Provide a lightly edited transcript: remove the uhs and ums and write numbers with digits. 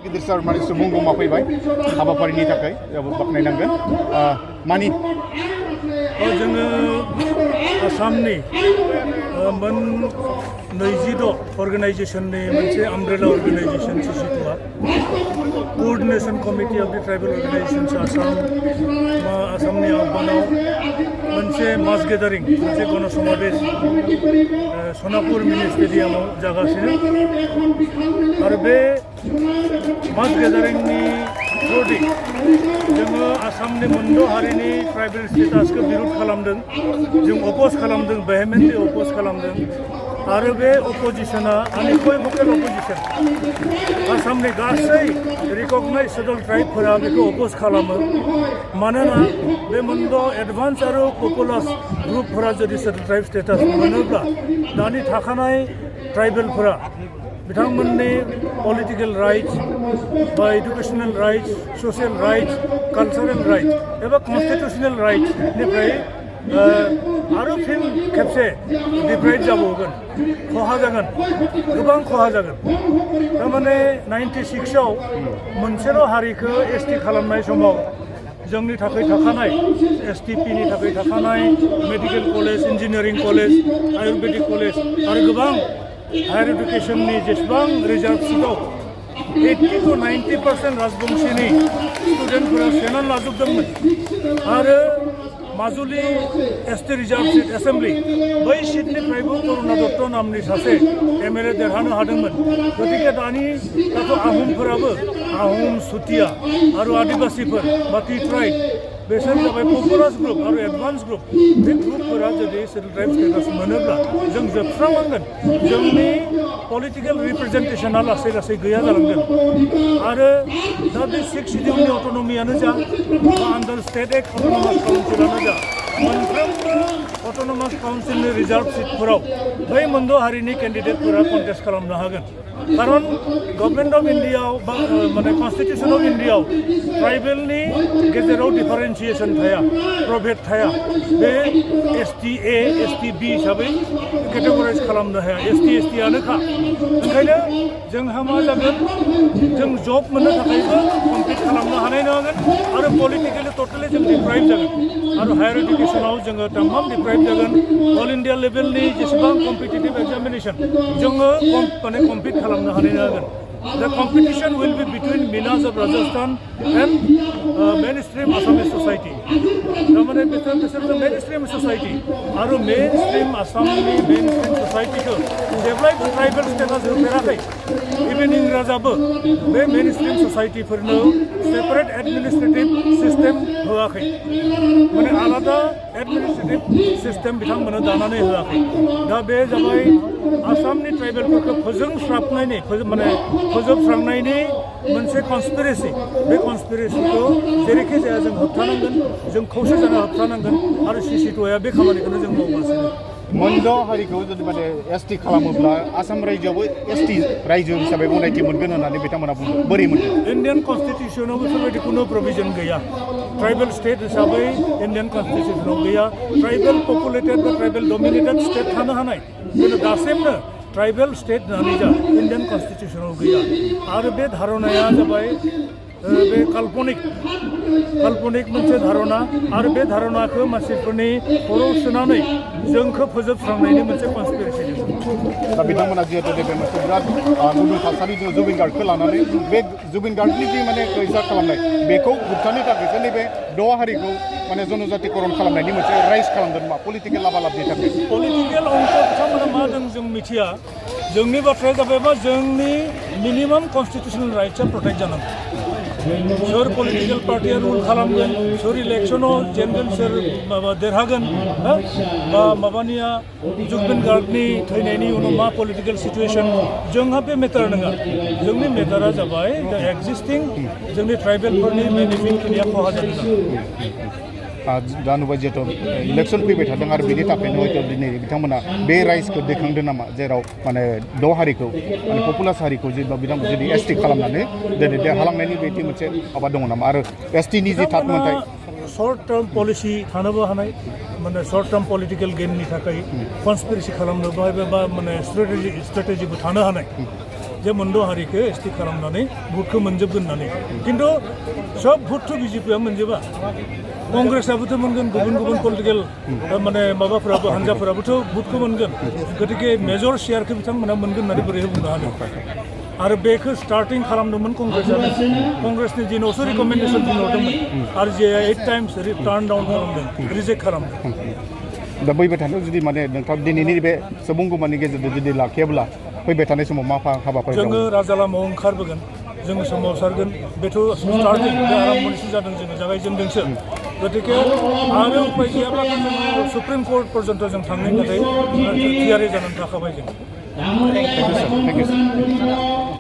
गिदिर सार माने सुबुं गमा फैबाय हाबाफारिनि थाखाय बाख्नायनांगोन मानि जोङो आसामनि मोन 26 अर्गानाइजेशननि मोनसे आमब्रेला अर्गानाइजेशन सिसिटुआ coordination committee of the tribal organisations आसामनि आह्वानाव मोनसे मास गेदारिं मोनसे गणसमावेश सनापुर मिनि स्टेडियामाव जागासिनो आरो बे मास गेदारिंनि थ्रुयै जोङो आसामनि मोनद' हारिनि ट्राइबेल स्टेटासखौ बिरुद खालामदों जों अपोज खालामदों भेहेमेन्टलि अपोज खालामदों आरो बे अपोजिशना आनइकुइभोकेल अपोजिशन आसामनि गासै रिकगनाइज सेडुल ट्राइबफोरा बेखौ अपोज खालामो मानोना बे मोनद' एडभान्स आरो पपुलास ग्रुपफोरा जुदि सेडुल ट्राइब स्टेटास मोनोब्ला दानि थाखानाय ट्राइबेलफोरा बिथांमोननि पलिटिकल राइट्स बा educational rights social rights cultural rights एबा कन्स्टिट्यूशनल राइट्सनिफ्राय आरो फिन खेबसे डिप्राइभ जाबावगोन खहा जागोन गोबां खहा जागोन थारमाने 96आव मोनसेल' हारिखौ एसटि खालामनाय समाव जोंनि थाखाय थाखानाय एसटिपिनि थाखाय थाखानाय medical college engineering college Ayurvedic college आरो गोबां हायर एडुकेशननि जेसेबां रिजार्भ सिटआव 80 to 90% राजबंशीनि स्टुडेन्टफोरा सोनानै लाजोबदोंमोन आरो Majuli ST reserve seat assembly बै सिटनिफ्रायबो करुणा दत्त नामनि सासे एमएलए देरहानो हादोंमोन गतिके दाथ' आहमफोराबो आहम सुतिया आरो आदिबासीफोर बा टि ट्राइब बेसोर जाबाय पपुलास ग्रुप आरो एडभान्स ग्रुप बे ग्रुपफोरा जुदि सेडुल ट्राइब स्टेटास मोनोब्ला जों जोबस्रांलांगोन जोंनि पलिटिकेल रिप्रेजेन्टेसना लासै लासै गैया जालांगोन आरो दा बे 6 शिडिउलनि अट'नमियानो जा बा आन्डार स्टेट एक्ट अट'नमास काउन्सिलानो जा मोनफ्रोमबो अट'नमास काउन्सिलनि रिजार्भ सिटफोराव बै मोनद' हारिनि केन्डिडेटफोरा कन्टेस्ट खालामनो हागोन कारण गभर्नमेन्ट अफ इन्डियाआव बा माने कन्स्टिटिउसन अफ इन्डियाआव ट्राइबेलनि गेजेराव डिफारेन्सिएसन थाया प्रभेद थाया बे एसटि ए एसटि बि हिसाबै केटेगराइज खालामनो हाया एसटि एसटिआनोखा ओंखायनो जोंहा मा जागोन जों जब मोननो थाखायबो कमप्लिट खालामनो हानाय नङागोन आरो पलिटिकेलि टटेलि जों डिप्राइभ जागोन आरो हायर एडुकेसनाव जोङो तमाम डिप्राइभ जागोन अल इन्डिया लेभेलनि जेसेबां कम्पिटिटिभ एग्जामिनेसन जोङो माने कमप्लिट खालामनो हानाय नङागोन The competition will be between Minas of Rajasthan and mainstream Assamese society. तारमाने बिसोर mainstream society आरो mainstream Assamनि mainstream society को जेब्लायबो ट्राइबेल स्टेटास होफेराखै इभेन इंराजाबो बे mainstream society फोरनो सेपारेट एडमिनिस्ट्रेटिभ सिस्टेम होआखै माने आलादा एडमिनिस्ट्रेटिभ सिस्टेम बिथांमोननो दानानै होआखै दा बे जाबाय आसामनि ट्राइबेलफोरखौ फोजोबस्रांनायनि मोनसे कन्सपिरेसि बे कन्सपिरेसिखौ जेरैखि जाया जों होबथानांगोन जों खौसे जाना होबथानांगोन आरो सिसिटुआ बे खामानिखौनो जों मावगासिनो मोनद' हारिखौ जुदि माने एसटि खालामोब्ला आसाम रायजोआवबो एसटि रायजो हिसाबै गनायथि मोनगोन होननानै बिथांमोना बुङो बोरै मोनगोन इन्डियान कन्स्टिटिउसनाव बेफोरबायदि खुनु प्रभिजन गैया ट्राइबेल स्टेट हिसाबै इन्डियान कन्स्टिटिउसनाव गैया ट्राइबेल पपुलेटेड बा ट्राइबेल डमिनेटेड स्टेट थानो हानाय खिन्थु दासिमनो ट्राइबेल स्टेट होननानै जा इन्डियान कन्स्टिटिउसनाव गैया आरो बे धारणाया जाबाय बे काल्पनिक मोनसे धारणा आरो बे धारणाखौ मानसिफोरनि खर'आव सोनानै जोंखौ फोजोबस्रांनायनि मोनसे कन्सपिरेसि दा बिथांमोना जिहेतु बे मोनसे बिराद गुदुं थासारि जुबिन गार्गखौ लानानै बे जुबिन गार्गनि जि माने रिजार्भ खालामनाय बेखौ होबथानो थाखायसो नैबे द' हारिखौ माने जनजातिकरन खालामनायनि मोनसे राइज खालामदों मा पलिटिकेल लाबालाबनि थाखाय पलिटिकेल अंक बिथांमोना मा दं जों मिथिया जोंनि बाथ्राया जाबाय मा जोंनि मिनिमाम कन्स्टिटिउसनेल राइट्सआ प्रटेक्ट जानांगौ सोर पलिटिकल पार्टिया रुल खालामगोन सोर इलेक्शनाव जेनगोन सोर माबा देरहागोन बा माबानिया जुबिन गार्गनि थैनायनि उनाव मा पलिटिकल सिचुएशन जोंहा बे मेटार नङा जोंनि मेटारा जाबाय दा एक्जिस्टिं जोंनि ट्राइबेलफोरनि बेनिफिटखिनिया खहा जादों दा नुबाय जिहेतु इलेक्शन फैबाय थादों आरो बेनि थाखायनो हयथ' दिनै बिथांमोना बे राइजखौ दैखांदों नामा जेराव माने द' हारिखौ माने पपुलास हारिखौ जेनेबा बिथांमोन जुदि एसटि खालामनानै दिनै देरहालांनायनि बेदि मोनसे माबा दङ नामा आरो एसटिनि जि थाट मोनथाय सर्ट टार्म पलिसि थानोबो हानाय माने सर्ट टार्म पलिटिकल गेननि थाखाय कन्सपिरेसि खालामनोबो बा माने स्ट्रेटेजिबो थानो हानाय जे मोनद' हारिखौ एसटि खालामनानै भुटखौ मोनजोबगोन होननानै खिन्थु सब भुटथ' बिजेपिआ मोनजोबा कंग्रेसआबोथ' मोनगोन गुबुन गुबुन पलिटिकेल माने माबाफोराबो हान्जाफोराबोथ' भुटखौ मोनगोन गतिके मेजर शेयारखौ बिथांमोना मोनगोन होननानै बोरै बुंनो हानो आरो बेखौ स्टार्टिं खालामदोंमोन कंग्रेसआनो कंग्रेसनि दिनावसो रिकमेन्डेसन दिनहरदोंमोन आरो जे 8 टाइम्स टार्न डाउन खालामदों रिजेक्ट खालामदों दा फैबाय थानायाव जुदि माने नोंथां दिनैनि बे सुबुंगुमानि गेजेरजों जुदि लाखियाब्ला फैबाय थानाय समाव मा हाबाफारि जोङो राजा लामायाव ओंखारबोगोन जोङो सोमावसारगोन बेथ' स्टार्टिं बे आराम्भनिसो जादों जोङो जागायजेनदोंसो गतिके आरो उपाय गैयाब्ला जोङो सुप्रिम कर्ट पर्यन्त जों थांनायनि थाखाय थियारि जानानै थाखाबाय जों थेंक इउ सार